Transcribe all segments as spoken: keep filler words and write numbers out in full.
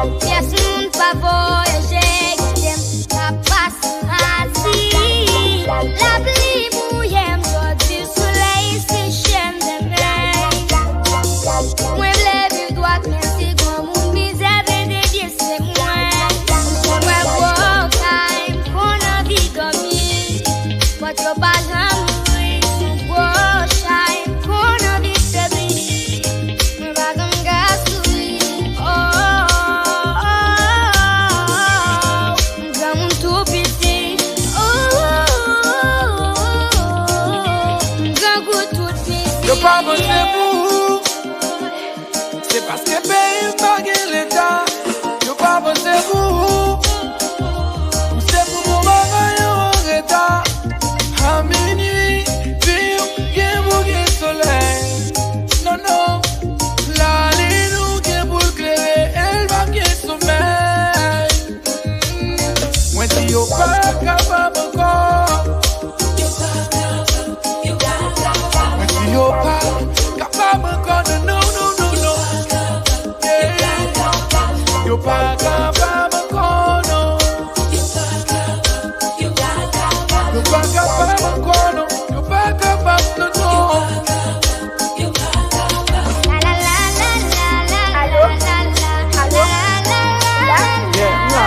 Pyès moun pa voyaje kite m, pa pase razi. Lapli mouye m jodi, solèy seche m demen. Mwen vle viv dwat, men si granmoun mizè vle devye se mwen. M konn wè gwo kay, m konn anvi dòmi. Pòt yo pa janm ouvri, yon gwo chay, m konn anvi febli. Mwen pa janm ka souri, oh, oh, oh, oh. M granmoun tou piti, oh, oh, oh, oh. M grangou tout piti. Yo pa panse pou ou. Se paske peyi m pa gen leta, yo pa panse pou ou. Ou se pou bon bagay yo an reta. A minui, vi w gen pou gen solèy. Non, non, lalin ou gen pou l klere, e l p ap gen somèy. Mwen di yo pa kapab ankò. Mwen di yo pa kapab ankò, non, non, non, non, non. Yeah. Yo pa kapab ankò, non. Yo pa kapab ankò, non. Yo pa kapab, non, non. Alo? Alo? Yeah, m la.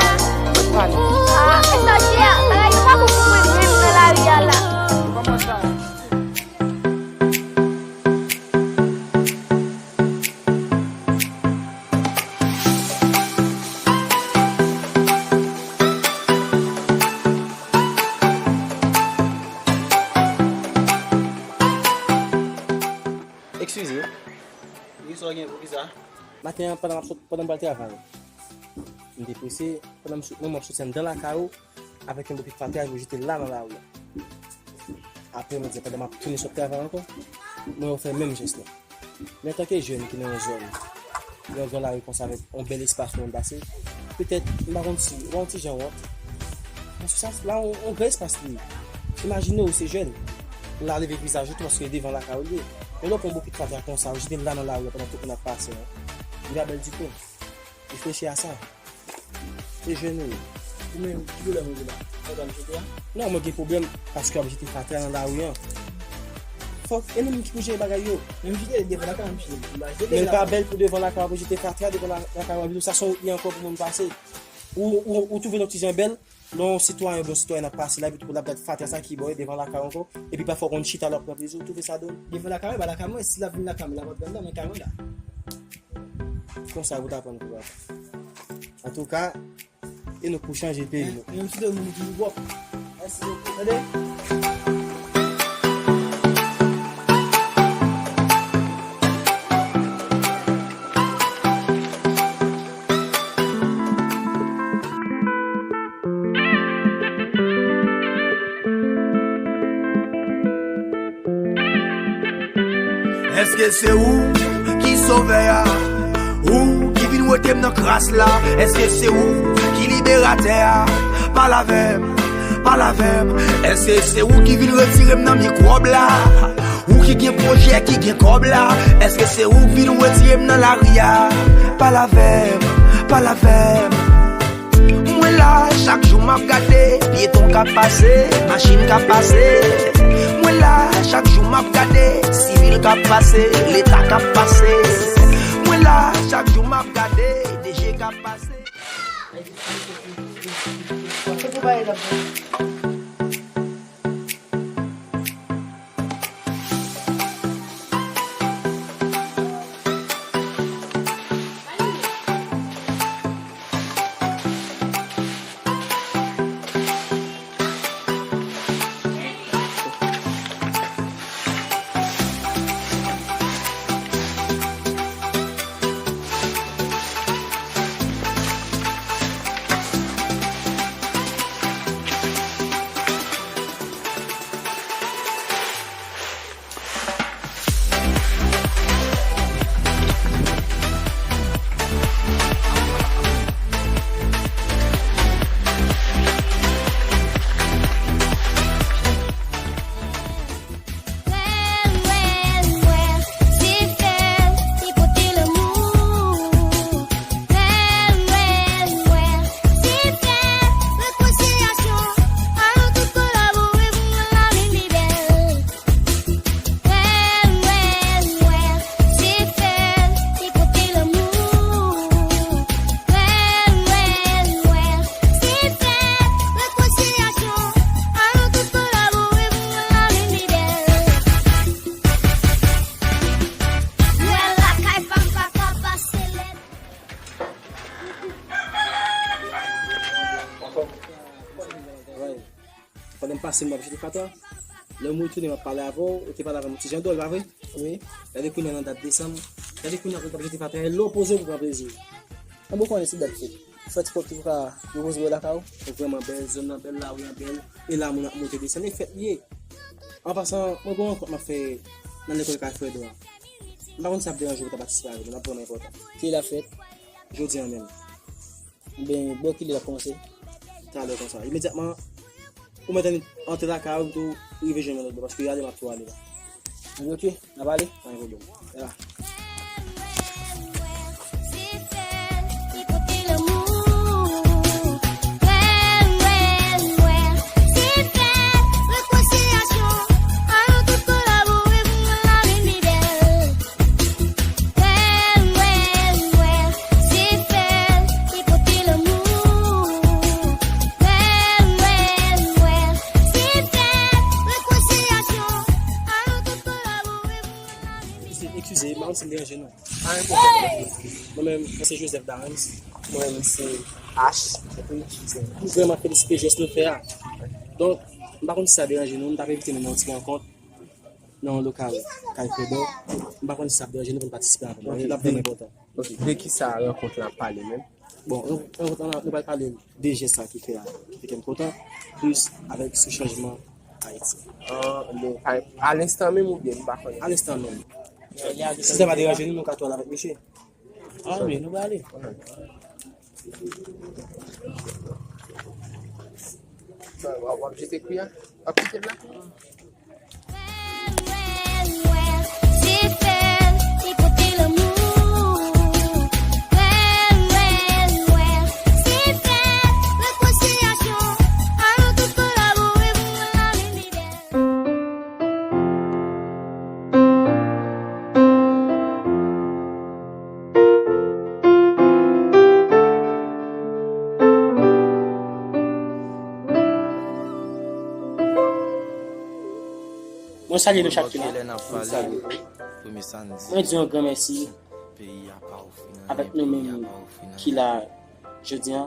Mwen pale. Ah, e sa w di a? Bagay yo pa bon pou mwen menm nan lari a la. Kòman sa? Eskize. Wi, sa w gen pou ki sa? Maten an, pandan m ap sot, pandan m pral travay, m te prese, pandan m sot, mwen, m ap soti anndan lakay ou, avèk yon bokit fatra pou jete la nan lari a. Apre, mwen di, pandan m ap tounen sot travay ankò, mwen wè w fè menm jès la. Men antanke jèn ki nan yon zòn, yon gran lari konsa avèk yon bèl espas pou moun pase, petèt, m pa konn si, w wè yon ti jan wont. Paske sa, la, yon, yon gran espas li ye. Imajine w se jèn, w la leve vizaj ou tou paske devan lakay ou li ye. Men lè w pran bokit fatra konsa, ou jete l la nan lari a pandan tout moun ap pase an. Li pa bèl ditou. Reflechi a sa. Se jèn ou ye. Ou menm, ki pwoblèm ou gen la? Fatra m jete a? Non, mwen gen pwoblèm paske w ap jete fatra nan lari an. Fòk, e nou menm ki pou jere bagay yo. Men m jete devan lakay mwen, m jete. Men l pa bèl pou devan lakay w ap jete fatra devan la-, lakay w ap jete, sa se yon wout li ankò pou moun pase. Ou, ou, ou twouve l yon ti jan bèl, lè yon sitwayen oubyen yon sitwayèn ap pase la, epi tou pou l ap gad fatra sa ki bò devan lakay w ankò, epi pafwa w konn chita lè w ap pran plezi, ou twouve sa dòl. Devan lakay mwen, e pa lakay mwen, si l ap vin lakay mwen, l ap rantre anndan, men kay mwen la. Konsa pou w ta aprann kou a. Antouka, e nou pou chanje peyi nou. Men, men m site moun ki wòk. Mèsi bokou. Tande? Èske se ou ki sovè a? Ou ki vin wete m nan kras la? Èske se ou ki liberatè a? Pale avè m, pale avè m. Èske se ou ki vin retire m nan mikwòb la? Ou ki gen pwojè, ki gen kòb la? Èske se ou k vin retire m nan lari a? Pale avè m, pale avè m. Mwen la, chak jou m ap gade, pyeton k ap pase, machin k ap pase. Mwen la, chak jou m ap gade, sivil k ap pase, leta k ap pase. Mwen la, chak jou m ap gade, D G k ap pase. Se pou bagay la. pase m ap jete fatra. Lè m retounen, m ap pale avè w, ou te pale avè m yon ti jan dwòl, pa vre? Wi. Gade kounye a nan dat desanm. Gade kounye a pou w ap jete fatra, e lè w poze w pou pran plezi. An, bon, konnen se dat fèt. Fè ti pòv tou ka repoze w lakay ou. Ou vrèman bèl, zòn nan bèl, lari an bèl. E la moun ap monte desann, e fèt li ye. An pasan, mwen gen yon rankont m ap fè nan lekòl Kay Fredo a. M pa konn si ap deranje w pou ta patisipe avè nou, l ap vrèman enpòtan. Kilè l ap fèt? Jodi a menm. Oubyen bò kilè l ap kòmanse? Talè konsa. Imedyatman, ou mèt antre lakay ou, ou rive jwenn mwen lòt bò, paske ale m ap tou ale la. Ann, ok, n ap ale. Pa gen pwoblèm. Ya. Eskize, eskize, m pa konn si m deranje nou. Pa gen pwoblèm. Mwen menm, mwen se Joseph Darens. Mwen menm, se H. M vrèman felisite jès nou fè a. Donk, m pa konn si sa deranje nou, m t ap envite nou nan yon ti rankont nan yon lokal Kay Fredo. M pa konn si sa ap deranje nou pou n patisipe avè nou. L ap vrèman enpòtan. Ok, de ki sa rankont lan ap pale menm? Bon, nou, nou, nou, nou pral pale de jès sa ki fè a, ki fè m kontan, plis avèk sou chanjman Ayiti. Ah, men, a, a lenstan menm oubyen nou pa konnen? A lenstan menm. Si sa pa deranje nou, nou ka tou al avèk misye. Ah, wi, nou prale. W ap, w ap jete kwi a? W ap kite l la? Mwen salye nou chak ki la. Mwen salye. Mwen di yon gran mèsi avèk nou menm ki la jodi a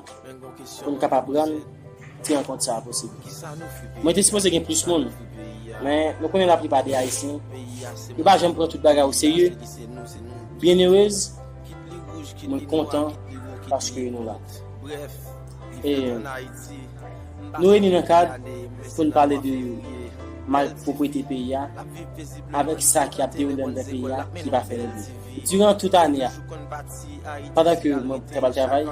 pou n kapab rann ti rankont sa a posib. Mwen te sipoze gen plis moun, men nou konnen laplipa de Ayisyen, yo pa janm pran tout bagay o serye. Byenerez, mwen kontan paske nou la. E nou reyini nan kad pou n pale de malpwoprete peyi a, avèk sa ki ap dewoule anndan peyi a, ki pa fè nou byen. Diran tout ane a, pandan ke mwen t ap al travay,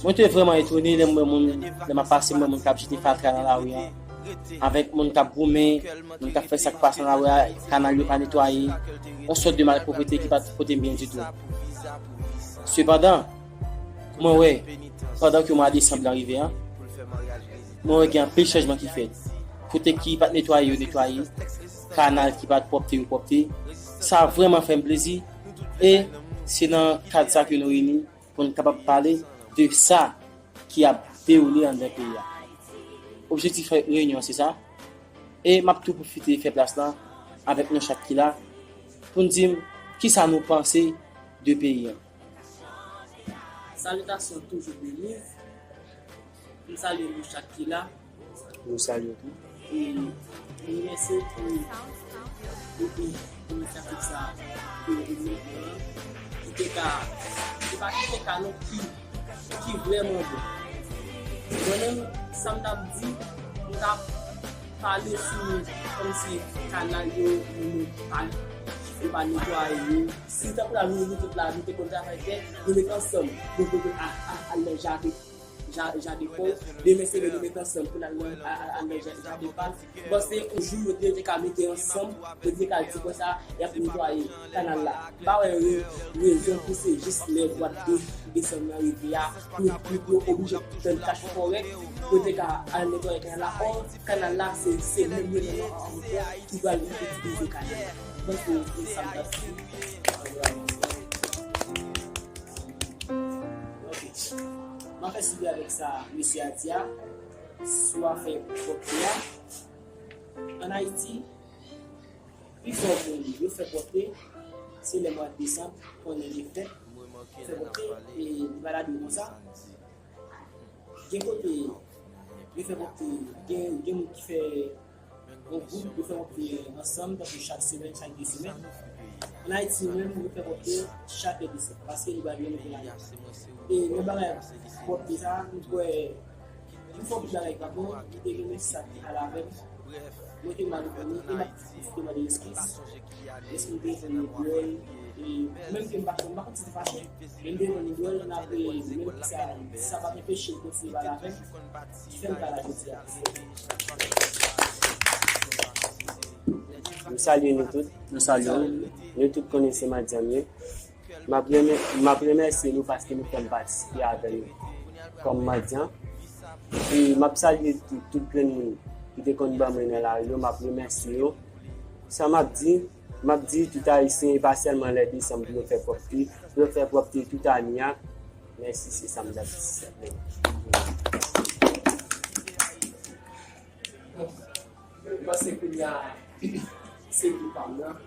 mwen te vrèman etone lè m wè moun, lè m ap pase, m wè moun k ap jete fatra nan lari a, avèk moun k ap goumen, moun k ap fè sa k pase nan lari a, kanal yo pa netwaye, yon sòt de malpwoprete ki pa t pote m byen ditou. Sepandan, mwen wè, pandan ke mwa desanm lan rive an, mwen wè gen anpil chanjman ki fèt. Kote ki pa t netwaye, yo netwaye. Kanal ki pa t pwòpte, yo pwòpte. Sa vrèman fè m plezi. E se nan kad sa ke nou reyini pou n kapab pale de sa ki ap dewoule anndan peyi a. Objektif reyinyon an se sa. E m ap tou pwofite fè plas lan avèk nou chak ki la pou n di m kisa nou panse de peyi a. Salitasyon toujou beni. M salye nou chak ki la. Nou salye w tou. E m remèsye pou, pou, pou, pou inisyativ sa a ke nou pran, ki te ka, se pa ki te ka non, ki, ki vrèman bon. Mwen menm, sa m t ap di, m t ap pale sou kòmsi kanal yo, nou pa, nou pa netwaye yo. Si tankou la, nou, nou tout la, nou te konn travay tè, nou met ansanm, nou, nou, nou, a, a, al nan jaden, ja-, jaden pa w. Demen se lè nou met ansanm pou n al nan, a, a, al nan ja-, jaden pa l. M panse yon jou yo te, te ka mete ansanm, yo te ka di konsa, y ap netwaye kanal la. M pa wè re-, rezon pou se jis lè mwa de desanm nan rive a, pou, pou, pou yo oblije tann kach fòrèk, pou yo te ka al netwaye kanal la. Ò, kanal la, se, se menm yo menm an, an, an, ki pral itilize kanal la. M panse se sa m t ap di. Ok. M ap fè swiv avèk sa mesye a di a, sou afè pwòpte a. Ann Ayiti, pifò moun yo fè pwòpte, se lè mwa desanm, konnen gen fèt, fè pwòpte, e li pa ta dwe konsa. Gen kote, Yo fè pwòpte, gen, gen moun ki fè yon gwoup, yo fè pwòpte ansanm, tankou chak semèn, chak de semèn. Ann Ayiti, nou menm, nou fè pwòpte chak lè de semèn, paske nou pa gen nou pou lane. E nan bagay pwòpte sa, nou kwè, yon fwa pou bagay pa bon, nou te gen mesaj sa ki pale avè m. Mwen te mal konnen, e m ap pwofite mande eskiz. Èske m te jwenn li dwòl? E menm ke m pa, m pa konn si te fache, men m te jwenn li dwòl, n ap menm ki sa, sa pa t anpeche l kontinye pale avè m, ki fè m pale jodi a. Nou salye nou tout. Nou salye w. Nou tout konnen se Madyan m ye. M ap remè-, m ap remèsye nou paske nou fè m patisipe avè nou kòm Madyan. E m ap salye tou, tout grenn moun ki te konn ban mwen nan lari yo, m ap remèsye yo. Sa m ap di, m ap di tout Ayisyen, e pa sèlman lè desanm pou yo fè pwòpte, pou yo fè pwòpte tout ane a. Mèsi, se sa m t ap di. Bon, m panse kounye a, se tou pa m nan.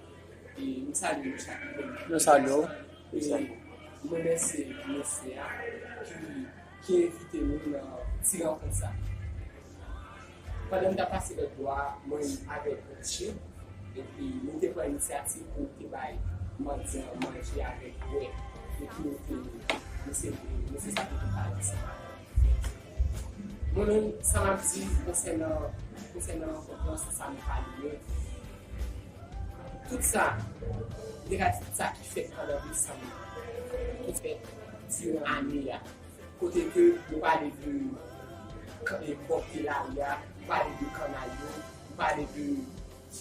E m salye nou chak. Nou salye w. E m remèsye mesye a ki, ki envite nou nan ti rankont sa. Pandan m t ap pase lòt bò a, mwen avèk Richie, epi nou te pran inisyativ pou nou te bay mandyan manje avèk bwè. Epi nou te, nou se, nou se sa nou te pale ansanm avè l. Mwen menm, sa m ap di konsènan, konsènan rankont lan, se sa m pale yo. Tout sa, m te ka di tout sa ki fèt pandan desanm nan, ki fèt diran ane a. Kote ke nou pale de kan-, e, pwòpte lari a, nou pale de kannal yo, nou pale de,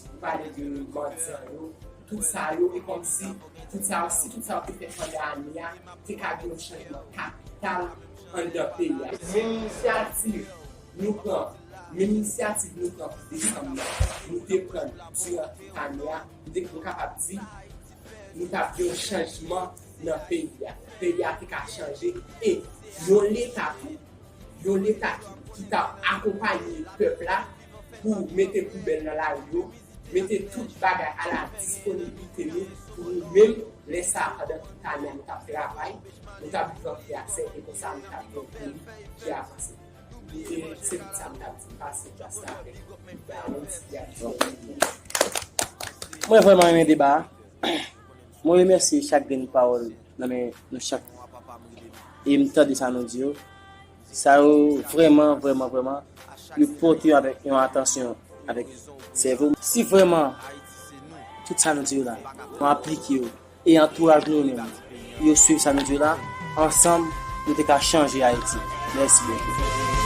nou pale de mandyan yo, tout sa yo, e kòmsi tout sa yo, si tout sa yo te fèt pandan ane a, te ka gen yon chanjman kapital anndan peyi a. Menm inisyativ nou pran, menm inisyativ nou pran pou desanm nan, nou te pran diran tout ane a, nou te, nou kapab di, nou t ap gen yon chanjman nan peyi a. Peyi a te ka chanje e yon leta tou, yon leta ki, ki t ap akonpaye pèp la pou mete poubèl nan lari yo, mete tout bagay a la disponibilite nou pou nou menm, lè sa a, pandan tout ane a, nou t ap travay, nou t ap viv an frè ak sè, e konsa nou t ap gen yon peyi ki avanse. E se tout sa m t ap di, m pase plas la avèk Darren, si y a. Mwen vrèman renmen deba a. Mwen remèsye chak grenn pawòl nan men nou chak. E m tande sa nou di yo. Sa yo vrèman, vrèman, vrèman, yo pote yo avèk yon atansyon, avèk sèvo. Si vrèman tout sa nou di yo la, nou aplike yo, e antouraj nou yo menm, yo swiv sa nou di yo la, ansanm, nou te ka chanje Ayiti. Mèsi bokou.